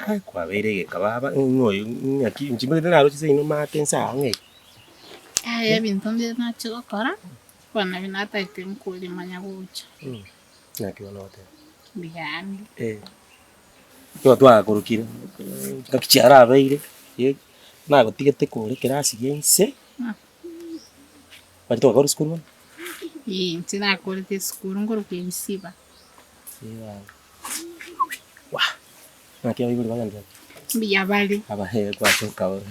Ai kwabeire egeka baba, ng'a oyo ng'aki inche mbwate naroche seino maate nse aa ng'ai. Yaya ebinto mbire nachia gokora, bono nabio natagete nkoria manya gocha. Naki bono ogoteba? Mbuyande. Eh, ekero twagakorokire, chingaki chiarabeire, eh, nagotigete kore ekerasi gia inse, Gaki twakora esukuru bono? Ee, inche nakorete esukuru nkorokwa Ebisiba. Wah! Naki abaibori bagendererete? Mbuya bare. Aba eh gwachoka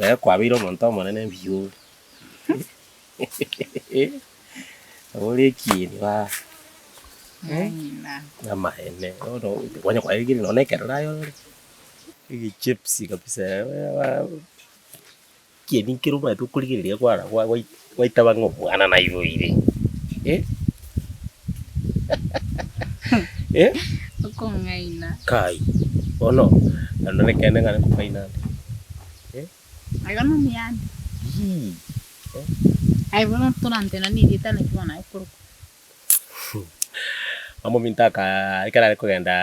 eh kwabeire omonto omonene mbuya ore. Ore ekieni baba. Ng'ina. Amaene bono kwanya kwaegire nonye na ekerore aye orore, egechips kabisa. Ekieni nkere omanyete okorigereria kwara gwa gwa gwaitaba ng'a omwana naiboire eh eh Okong'aina. Kai, bono naende nekeene ng'a nkong'aina nde eh. Aiga nomuyande. Hii eh. Aye bono torantena na erieta naki bono aye okorokwa. Mama ominto aka ekero are kogenda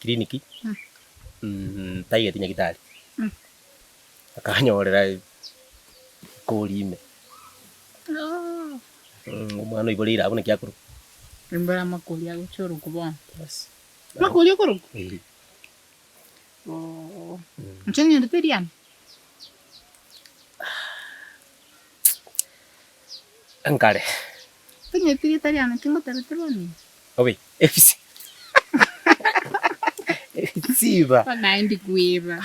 clinic, taigeti nyagitari. Akanyorera ekori ime. Omwana oiboreire abwo naki akorokwa? Nimbore amakori agochia orokwa bono. Bas. Amakori okorokwa? Eeh. Oo. Inche ng'endete riane? Nkare. Tonyeti rieta riane tingotebeti bono inche. Obe, ebisi. Ebisiba. Bono naye ndikweba.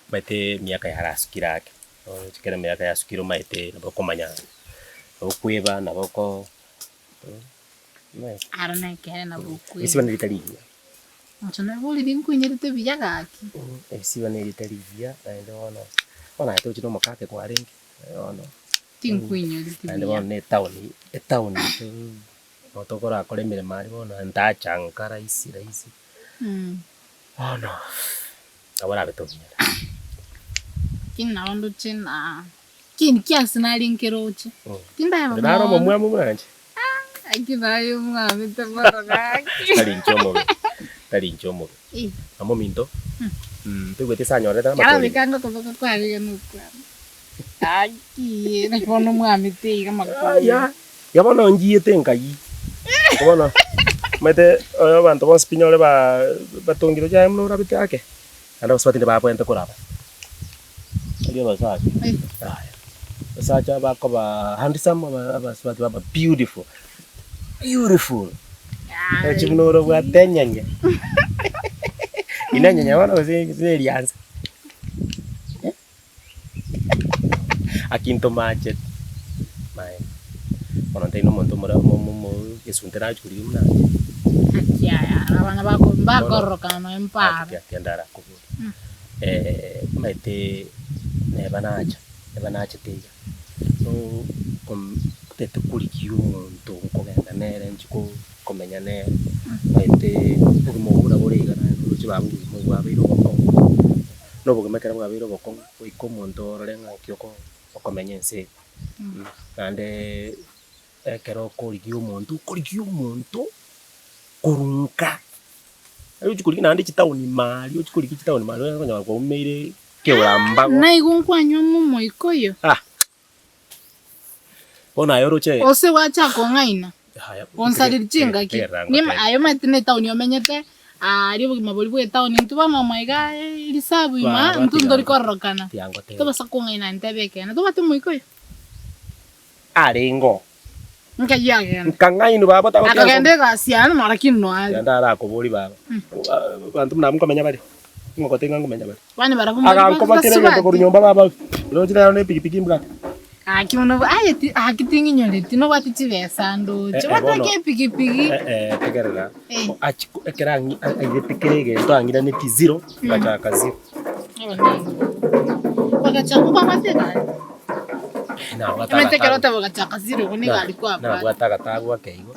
Omanyete emiaka yarasukire ake, roche ekero emiaka yasukire omanyete nabo okomanya, nabo okweba nabo oko omanyete. Aro nekeene nabo okweba. Ebisiba nerieta rigiya. Inche nabori rinkoinyerete buya gaki. Ebisiba nerieta rigiya naende bono, bono aye tochi na omokake kwarenge, bono. Tinkoinyoreti Naende buya. bono na etaoni, etaoni nabo tokorakora emeremo aria bono ntacha nka rahisi rahisi, bono nabo orabe tobinyora. Lakini nabo ndoche na kindi kiase nare nkeroche, tindaba Nare mono. omomwamu buna inche? Aki naye omwamete mono gaki. Tari inche omobe, tari inche omobe. Eh. Mama ominto, toigweti ase anyorete na amatorero. Karabeka ngokoboko kware iga nokwama. Gaki naki bono omwamete iga amakori. Yaya, iga bono nchiete nkai. Bono, omanyete abanto bonsi pi nyore ba batongire chiaye buna orabete ake, naende abasubati nde babwenerete koraba. Tari abasacha, yaya, abasacha bakoba handsome, aba abasubati baba beautiful, beautiful. Roche buna ore obwate enyenya, ina enyenya bono gose gose eriansa. Aki ntomacheti, maene. Bono ntari na omonto omore mo- mo- mo gesunte nachi korigia buna inche. Aki aya abana bako mbakororokana nonya mparo. Ati ati ndarakoborie. Omanyete neba nacha, neba nachete iga, ntagete korigia omonto nkogenda nere nchie ko komenya nere, omanyete obogima obo buna bore iga naende oroche baba obogima obo bwabeire obokong'u, na obogima ekero bwabeire obokong'u, goika omonto orore ng'aki oko okomenya ense eye. Naende ekero okorigia omonto, okorigia omonto korwa nka, Aye ochie korigia naende chitaoni ime aria, ochie korigia chitaoni ime aria onyare konyora kwaumeire keorambago. Naigo nkwanywa omoika oyo. Ah! Bono aye oroche. Gose gwachaka kong'aina, Aya, gonsareri chingaki. tegerera Nima ngotebie. aye omanyete ne etaoni omenyete, aaria obogima boria bwa etaoni intwe bono amo iga risabu ime aa, Baba, intwe tiga ntori ngote- kororokana. tiga ngotebie. Tobasa kong'aina ntebe ekeene, tobwate omoika oyo. Arenge oo. Nkai agenda. Nkang'ainwa baba tagotiga Akagenda egasi yane noro lakini noare. Genda arakoborie baba. Abanto buna abwo nkomenya bare? Ng'ogote ng'a nkomenya bare. Kwani barabwo mbari Agankoba kera egento korwa nyomba baba. Roche nero ne epikipiki mbwate. Gaki bono aye ti gaki ting'inyoreti nobwate chibesa ndoche. Eh, eh, Obwate bono. ake epikipiki. Eh, eh, tegerera. Eh. Achi ekero ang'i airete kera egento ang'iraneti zero, ngachaka zero. Bagachaka nkwabwate egari? Nabwate Omanyete ekero agatabu. oteba ogachaka zero igo na egari kwabwate. Nabwate agatabu ake igo.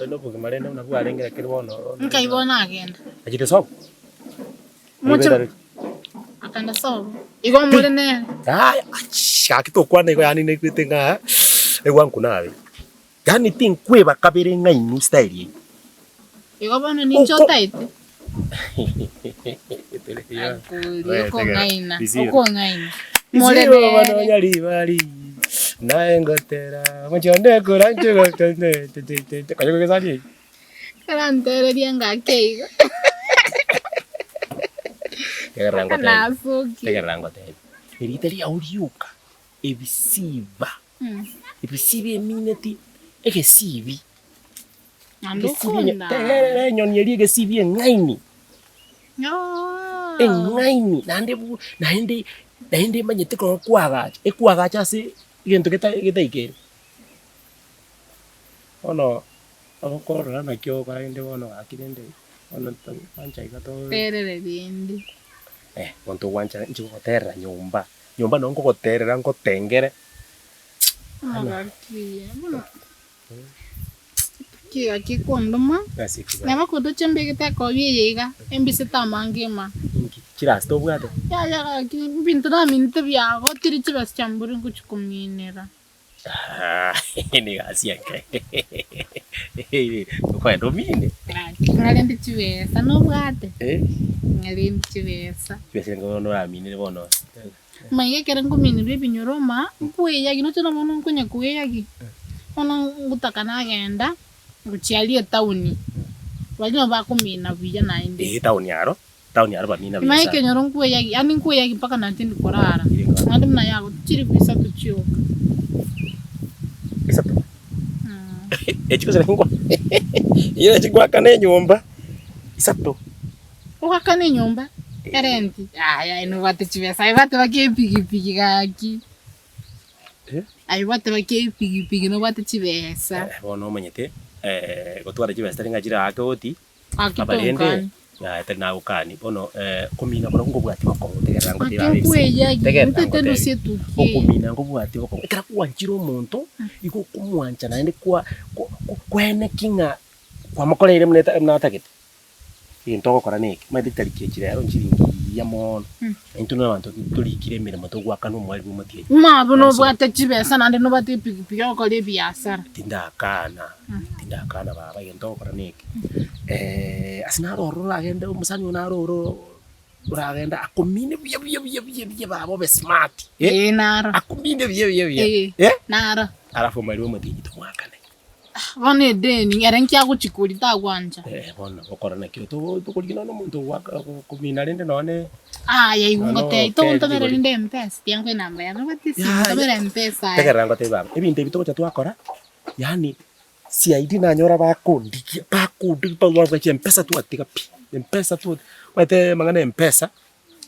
Na obogima rende buna bwarenge lakini bono Nkai bono agenda. Achete sobo. Moche Nigo akenda sobo. Igo more nere. Yaya achii gaki tokwana igo yaani naigwete ng'a egwanku nabe. Yaani tinkweba kabere ng'a inwe style eyio. Igo bono ninche Oko- otaete. Akori okong'aina, okong'aina. Moremere. Nyaribari naye ngotera mochonde kura nche kogesani eye. Karantererie ngake iga. Tegerera ngotebi. Nasoki. Tegerera ngotebi. Erieta riao rioka ebisiba. Ebisiba emineti egesibi. Naende Egesibi enye- okona. Tegerera enyoni eria egesibi eng'aini. Oh. Eng'aini naende bu naende naende emanyete ekero kwagacha, ekwagacha ase egento geta getaikere. Bono okorora naki ogokora rende bono gaki rende bono togwancha iga to Terere rende. Eh, bono togwancha inche ngogoterera nyomba, nyomba nabo nkogoterera ngotengere. Gaki bono ki gaki kondoma, Ase ekegoro. neba kotochia mbegete ekobi eye iga, embisete amange ima. Inki chirasi tobwate? Yaya gaki ebinto naminete biagotire chibesa chiambori ngochia kominera. Nigo egasi enke okoenda omine. Gaki ng'arende chibesa nobwate? Eh. Ng'arende chibesa. Chibesa nigo bono oraminere bono. Maiga ekero nkominerwa ebinyoro ma, nkoeyagi noche na bono nkonya koeyagi, bono ngotaka nagenda gochia aria etaoni, baria nabo bakomina buya naende. Eeh etaoni aro, etaoni aro bamina buya Maiga sana. ekenyoro nkoeyagi, yaani nkoeyagi mpaka na tindi korara, naende buna yago chiribu isato chioka. Isato? Echi gose naki nkwa echi nachi ngoakana enyomba, isato. Ogoakana enyomba, erenti, yaya aye nobwate chibesa, aye bateba ki epigipigi gaki, aye bateba ki epigipigi nobwate chibesa. Bono omanyete gotwara chibesa tari ng'a chire ake oti, Gaki aba rende tonkani. yaya tari nagokani, bono komina korokwo nkobwati bokong'u tegerera Gaki ngotebi abe ase, nkweyagi, tegerera ntete ngotebi, ndusie etuki eye. okomina nkobwati bokong'u, ekero gwanchire omonto, igo okomwancha naende kwa kwa kwaeneki ng'a kwamokoreire buna eta buna atagete. Egento ogokora neke, omanyete chitariki echi rero nchiringiya mono, intwe na abanto torikire emeremo togoakana omwarimu omotienyi. Ng'a buna obwate chibesa naende nobwate epikipiki ogokora ebiasara. Tindakana, tindakana baba egento ogokora neke, ase naro ororo oragende omosani one naro oro oragende akomine buya buya buya buya buya baba obe smart eh, Ee naro. akomine buya buya buya Ee, eh, naro. alafu omwarimu omotienyi tomwakane. Bono edeni, ere nki agochia koria tagwancha. Eh, bono nabo okora naki oto tokorigia nonya omonto ogoaka okomina rende nonya ne. Aye igo Nonya ngotebia, okeri togontomera rigori. rinde mpesa, tiga nkoe enamba yane obwate esimi, Yaya. ntomere mpesa aye. Tegerera ngotebie baba, ebinto ebi togocha twakora, yaani CID nanyora bakondigia, bakondigia mpaka mpesa twatiga pi, mpesa twa omanyete amang'ana ya mpesa.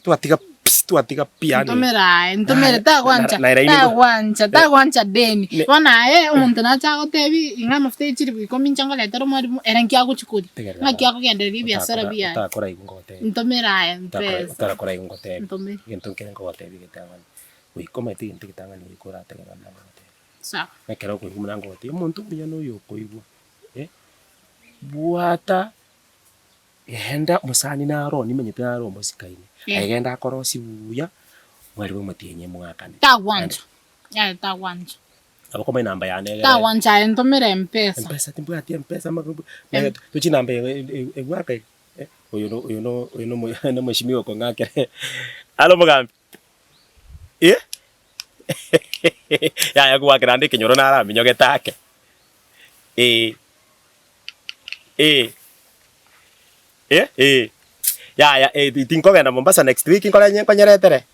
Twatiga pi, twatiga pi yaani. Ntomere aye, ntomere Naye- tagwancha, na- na- na- tagwancha, tagwancha deni. Ne- Bono aye omonto nache agotebi ing'a amafuta ye chilifu ikomi inche nkoretera omwalimu, ere nki agochi koria? Tegerera Ng'aki baba. akogendereria ebiasara Otakora- biaye? Otakora igo ngogotebia. Ntomere aye Otakora- mpesa. Otarakora igo ngotebia. Ntomere. Egento nkere nkogotebia egetang'ani, goika omanyete egento egetang'ani goika orategerera buna ngogotebia. Sawa. Ekero okoigwa buna ngogotebia, omonto omuya noyo okoigwa, eh, bwata. Genda mosani naro nimenyete naro omosikaine, aye genda akorosie buya, mwari bw'omotienyi mwakane. Tagwancha, yaya tagwancha. Nabo komanya enamba yane egere. Tagwancha aye ntomere mpesa. Mpesa timbwati mpesa tochi namba ebwate iga, oyo no oyo no oyo no omweshimiwa okong'akera aro omogambi eh yaya gwakera ande ekenyoro naraminyogete ake eh. Eh. Eh, eh. Yaya, eh, ti- tinkogenda Mombasa next week nkore nye nkonyeretere.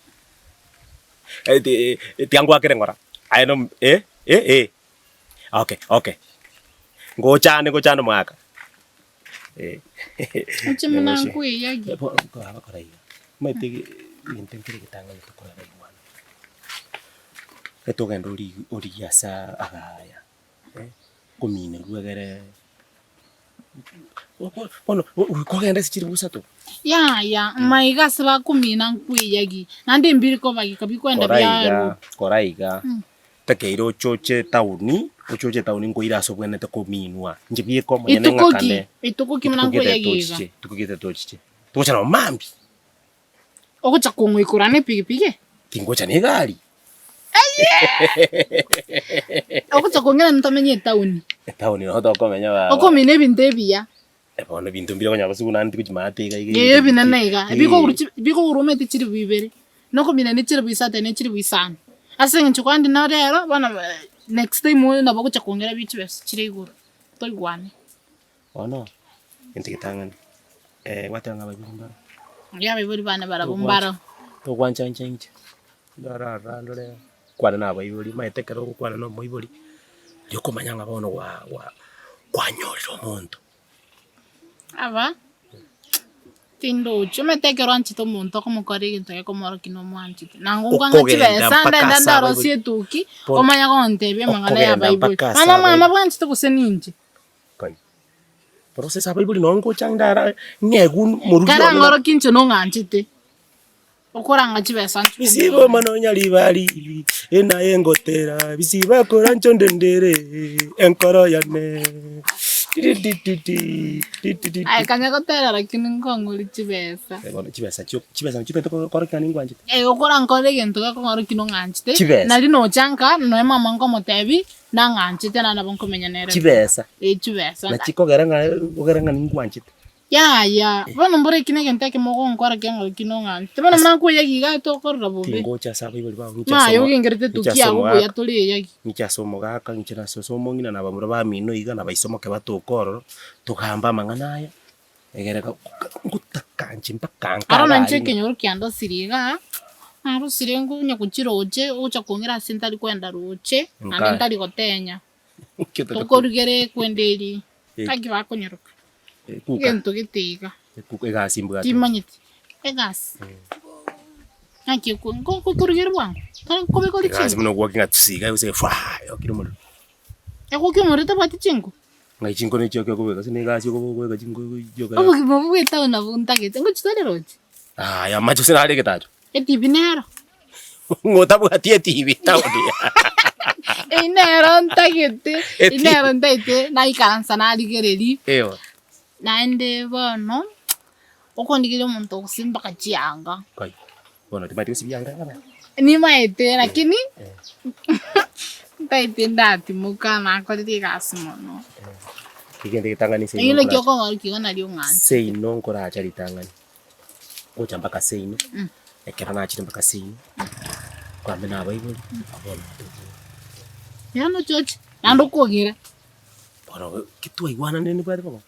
Eh, ti- eh, tiga ngwakere ng'ora. Aye nom eh, eh, eh. Okay, okay. Ngochande ngochande omogaka. Eh. Inche buna nkoeyagia. Bo- bakora iga. Omanyete ge- egento nkere egetang'ani tokora abaigwana. Etogenda ori- origie ase agaya. Kominerwa egere bono kogenda ase chiribu isato. Yaya, maiga ase bakomina nkweyagi, naende mbiri kobageka bikoenda Kora iga, biarwa. kora iga, takeire ochoche etaoni, ochoche etaoni nkoire ase obwenerete kominwa, inche bieka omonyene Ituko ki? ng'akane. Ituko ki buna Ituko gete nkweyagi iga? tochiche, ituko gete tochiche, togocha nabo mambia. Ogocha kong'oikora na epigipigi? Tingocha na egari. Ogocha kong'ira ntomenye etaoni. Etaoni noo tokomenya baba. Okomina ebinto ebiya. Bono ebinto mbire okonyora gose buna ntigo chimaate iga iga Ee ebinene iga, bikogurwa chi bikogurwa omanyete chilifu ibere, na okomina ne chilifu isato ne chilifu isano. Ase eng'encho kwani na rero bono next time oyo nabo ogocha kong'ira bi chibesa chire igoro, toigwane. Bono, egento getang'ani, gwateba ng'a abaibori mbaro. Eeh abaibori bane barabwo mbaro. Togwancha inche inche, ndarara ndore kwana na abaibori, omanyete ekero ogokwana na omoibori, riria okomanya ng'a bono gwa gwa kwanyorire omonto. Aba, tindochi, omanyete ekero oanchete omonto okomokora egento gekomorokia nomwanchete, na ngokwanga Okogenda chibesa mpaka ndenda ase abaibori. ndarosie etuki, Bono, omanye gontebia amang'ana ya okogenda abaibori. mpaka ase Mama mama abaibori. bwanchete gose ninche? Kai, bono ase abaibori nonye ngocha ndara ng'egwe morugi Kare one na. ang'orokie inche nong'anchete, okoranga chibesa nchwe Bisibo mono nyaribari, enaye ngotera, bisibo koranche ondendere, enkoro yane titititi, titititi. Aye kanya gotera lakini nkong'ore chibesa. Eh, bono chibesa chio chibesa nachio tobwenerete korokia ng'a ningwanchete. Eh, okorankore egento gekong'orokia nong'anchete, Chibesa. nari nocha nka, nonya mama nkomotebi, nang'anchete naende nabo nkomenya nere buya. Chibesa. Eh, chibesa. Nachi kogera ng'a ogere ng'a ningwanchete. Yaya, bono mbore eki negento ekemo ogonkora kiang'ora ki nong'anchete. Bono buna nkoyagi iga tokorora bobe. Tingocha ase abaibori bao, ng'iche ase Naye omo- ogengerete ng'iche etuki ase yago buya omogaka, tore eyagi. ng'iche ase omogaka, ng'iche na ase ase omong'ina na abamura bamino iga, na baisomoke batoke ororo, togambe amang'ana aya, egere ga ngotaka inche mpaka nka Aro iga nainche aria. ekenyoro kiandosirie igaa, narosire nkonya gochia roche, ogocha kong'ira ase ntari kwenda roche, naende Nkaye. ntari gotenya. Nki otagete? Tokorugera ekwenda eria, Eh. naki bakonyeroka. Ekuka. Egento gete iga. Ekuka egasi mbwate. Timanyeti. Egasi. Naki eko nko nkokorugera bwango, tari nkobeka ore Egasi chinko. buna ogwokia ng'a tsi iga gose fwaa yokire omorero. Egwokia omorero tabwati chinko? Ng'ai chinko ne chioki okobeka ase ne egasi okoba okobeka chinko chioka. Obogima obwo bwa etown nabwo ntagete, ngochi tore roche? Aya amache gose nare egetacho. Etibi nero. Ng'a otabwati etibi town. Eyio nero ntagete, eyio Etibi. nero ntaete naikaransa narigereria, Ewa. naende bono, okondigeria omonto ogosibia mpaka chianga. Kai, bono timanyeti gosibia anga aba? Nimaete lakini, ntaete ndatimoka nakorire egasi mono. Egento egetang'ani seino Lakini naki nkorache, okong'ora igo nario ng'anchete. seino nkoracha ritang'ani. Gocha mpaka seino, ekero nachire mpaka seino, kwambe nabaibori, bono tokonywa. Yaani ochoche, naende okogera. Bono ki twaigwananire nibwate bobe?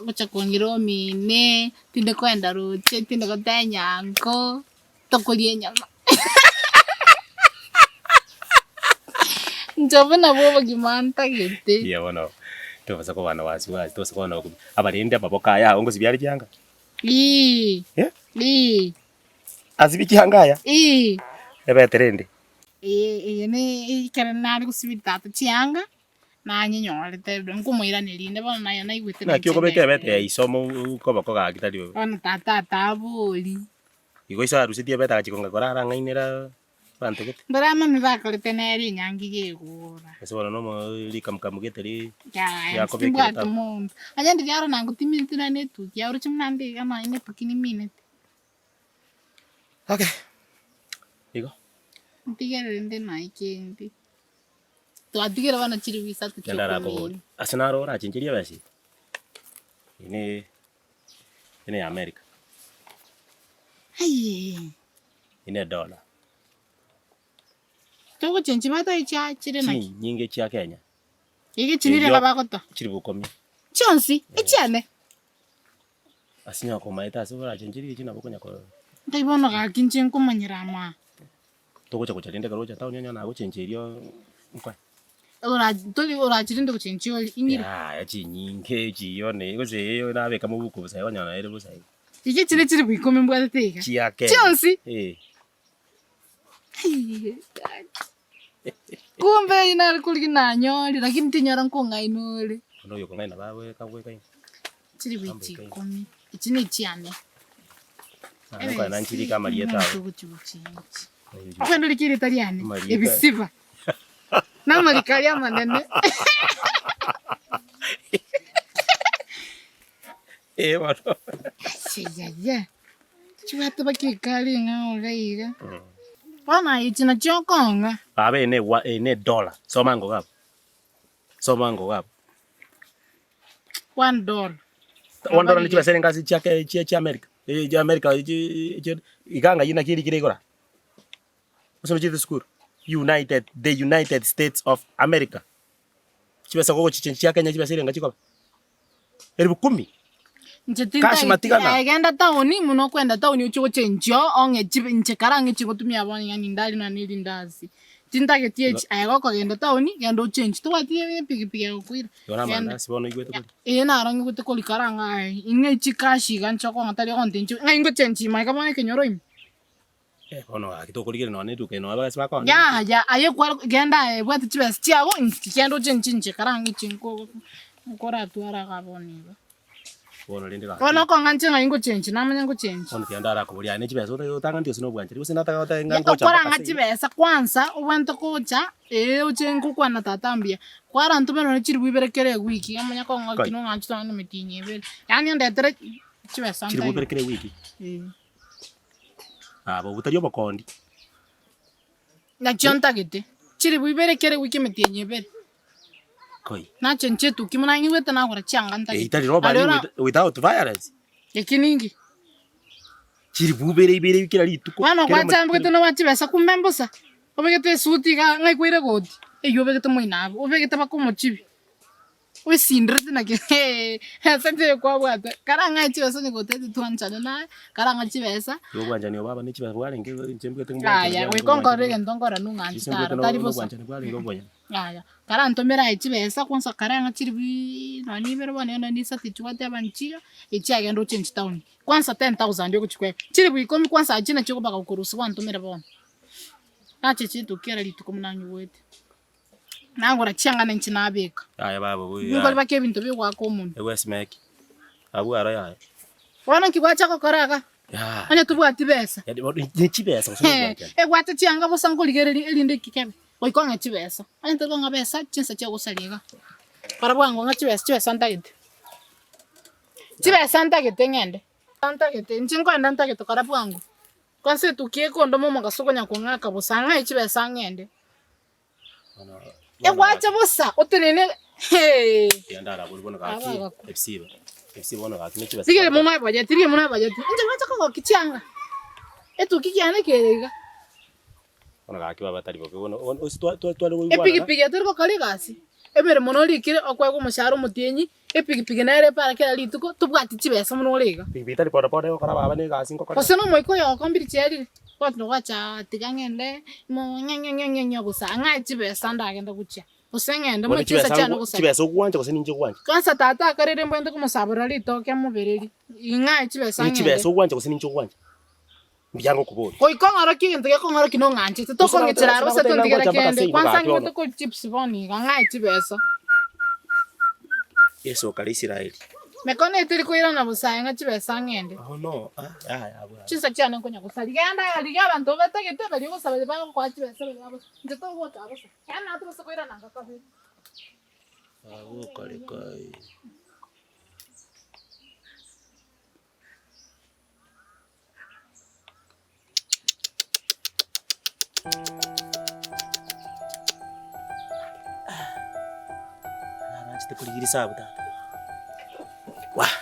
Ogocha kong'ira omine, tinde koenda roche, tinde gotenya nko, tokoria enyama. Inche obwo nabwo obogima ntagete. Mbuya bono, tobasa koba na wasiwasi, tobasa koba na okobi, abarende amaboko aya ago ngosibia are chianga? Ii, Eh? ii, Asibie chianga aya? ii. Ebete rende? Eye eye ne ekero nare gosibia tata chianga, nanyenyorete nkomoiraneria inde bono naye naigwete Naki okobeka ebete ya isomo koboko gaki tari bobe. Bono tata atabori. Igo iso arusetie ebete agachia konga korara ang'ainera abanto gete. Mbere amani bakorete nere enyangi gegora. Ase bono nomo rikamukamu gete ri Yaya, riakobekire timbwati tap. monto. Onye ndiria aro nango timineti nonye na etuki yaoroche buna nde iga nonye na etuki nimineti. Okay, igo. Ntigerere nde nonya kende. Twatigire bono chiribu isato Kende arakobori, chiokomina. ase naro orachencherie ebesa eye, eye ne eye ne ya America. Aye. Eye ne edola. Togochenchia batoe chiachire naki? Chinyinge chia Kenya. Iga echi nire Erio bagotoa. chiribu ikomi. Chionsi, echiane. Ase onye komaete ase orachencherie echi nabo okonya ko. Nkai bono gaki inche nkomanyera amaa. Togocha gocha rende ekero ogocha town onye nagochencheria nkoe. Ora tori orachi rende gochenchia ori ing'ire. Yaya chinyinge echi one gose eye nabeka mobuko bosa igo onye nere bosa igo. Iga echi ne chilifu ikomi mbwatete iga. Chia Kenya. Chionsi. Eh. Aiih gaki. Kumbe eyio nare korigia nanyore lakini tinyora nkong'aina ore. Bono oyo okong'aina babweka bwekaine. Chilifu echi ikomi, echi ne echiane. Naende nanchirike amarieta abo. Okogenda orike erieta riane, ebisiba, na amariko aria amanene. Eh bono. Yaya, chibwate baka ekari eng'ao iga iga. Bono aye echi nachio okong'a. Baba eye ne eye ne edola, soma ango iga abwo, soma ango iga abwo. One dollar. One dollar ne chibesa erenge ase chia ke chia chia America, chia America chi chi iga ng'ai naki erikire igoro aa. Gose nochiete esukuru? United, the United States of America. Chibesa gogochichenchia chia Kenya chibesa erenga chikoba? Elfu kumi. Inche Cash tintageti matigana. aye genda town buna okoenda town ochie gochenchia ong'e chibe inche kare ang'e chigotumia bono yaani ndari nonya na erindasi. Tintageti echi aye gokogenda town genda ochenchi tobwati epikipiki egokoira Igo na genda. amandasi bono oigwete koria. Ee naro ng'igwete koria kare ang'e aye ing'e chikash iga inche okong'a tari ogontebia inche ng'ai ngochenchi ime iga bono ekenyoro ime. Bono gaki tokorigereria nonya na eduka eye nonya bagasi bakoonia. Yaya aye kware genda aye bwate chibesa chiago inki genda ochenche inche kare ang'e inche nko nkoratware iga bono iga. Bono rende gaki. Bono okong'a inche ng'ai ngochenchi namanya ngochenchi. Bono tiga ndarakoboria aye ne chibesa otagete otang'aneti gose nobwanchani gose nataka goteba ng'a ngocha mpaka Okorang'a ase iga. chibesa kwansa obwenerete gocha ee oche ngokwana tata mbuya, kwarantomera nonye chiribu ibere kera ewiki omanye kong'a Kai. ki nong'anchete nonye na emetienyi ebere, yaani ondetere chibesa Chiribu ntagete. ibere kera ewiki? Eeh. Aba obwo tari obokondi. Nakio ntagete, chiribu ibere kera ewiki emetienyi ebere. Koi. Nache inche etuki buna nyigwete nagora chianga Eyio ntagete. tari robbery Aria ora without violence. Eki ninki? Chiribu ibere ibere kera rituko. Bono kera omo- gwachambegete nobwate chibesa kumbe mbosa, obegete esuti iga ng'ai kwaire egoti, eywo obegete moino abwo, obegete mpaka omochibi. Oisinderete naki ase enchera kwabwate, karang'ae chibesa onye gotebeti twanchane naye, karang'ae chibesa. Igo obwanchani obo aba ne chibesa bwarenge inche mbwate ng'a Yaya, obwanchani goika bwarenge onkorere obwanchani egento nkorora nong'anchete inche mbwate aro, tari bosa. obwanchani bwarenge obonyene. Yaya, karantomere aye chibesa kwanza karang'ae chiribuuuii nonye ibere bono nonye na isato echi gwateba nchiyo, echi agende ochenche town. Kwanza ten thousand ogochia koegwa, chiribu ikomi kwanza achio nachio okobaka gokorusia gwantomera bono. Nache chintuki kera rituko buna nyigwete. Nagora chianga na inche nabeka. Yaya baba obo Nigo yaya. baka ebinto bigoaka omonwa. Egwe esimeki. Abwo aro yaya. Bono nki gwacha gokora iga? Yaya. Onye tobwati besa. Yaani bono ne chibesa gose nobwanchani. Egwate chianga bosa nkorigereria erinde eki kebe. Goika ong'e chibesa. Onye tori kong'a besa, chinsa chia gosaria iga. Kora bwango ng'a chibesa, chibesa ntagete. Chibesa ntagete ng'ende. Ntagete, inche nkoenda ntagete kora bwango. Kwansa etukia ekondoma omogaso okonya kong'aka bosa, ng'ae chibesa ng'ende. Egwacha bosa otenene hee. Rigereria mono ebajeti, rigereria mono ebajeti, inche ngwacha kogokia chianga, etuki kiane kere iga. Epigipigi eye tori gokora egasi, emeremo norikire okoegwa omoshahara omotienyi, epigipigi nere epara kera rituko, tobwati chibesa buna ore iga. Gose nomoika oyo ogokombiri chiarire. Bono gwacha tiga ng'ende mo ng'eng'eng'eng'e bosa ng'ae chibesa ndagende gochia, gose ng'ende Bono mo chinsa chibesa chiane gosaba. chibesa ogwancha gose ninche gwancha? Kwansa tata akarire mbwente komosaborera ritoke amobereri, ing'ae chibesa Ni ng'ende. chibesa ogwancha gose ninche ogwancha? Mbuya ngokoboria. Goika ong'orokie egento gekong'orokia nong'anchete, tokong'echera aro gose tontigere Gose kende, nagotebia kwansa ngwancha mpaka ng'igwete ko chips bono iga, ng'ae chibesa. Yeso kare Isiraeli. Mekono eteri koirana bosa aye ng'a chibesa ng'ende. Oh no, ah, yaya abwo. Chinsa chiane nkonya gosaria. Genda aye rigia abanto obatagete baria ogosaba baria bagokoa chibesa baria bosa. Inche togocha bosa. Yaani nabo tobasa koirana nka kabere. Abwo kare kae. Nachete korigia risabu tata. Wah!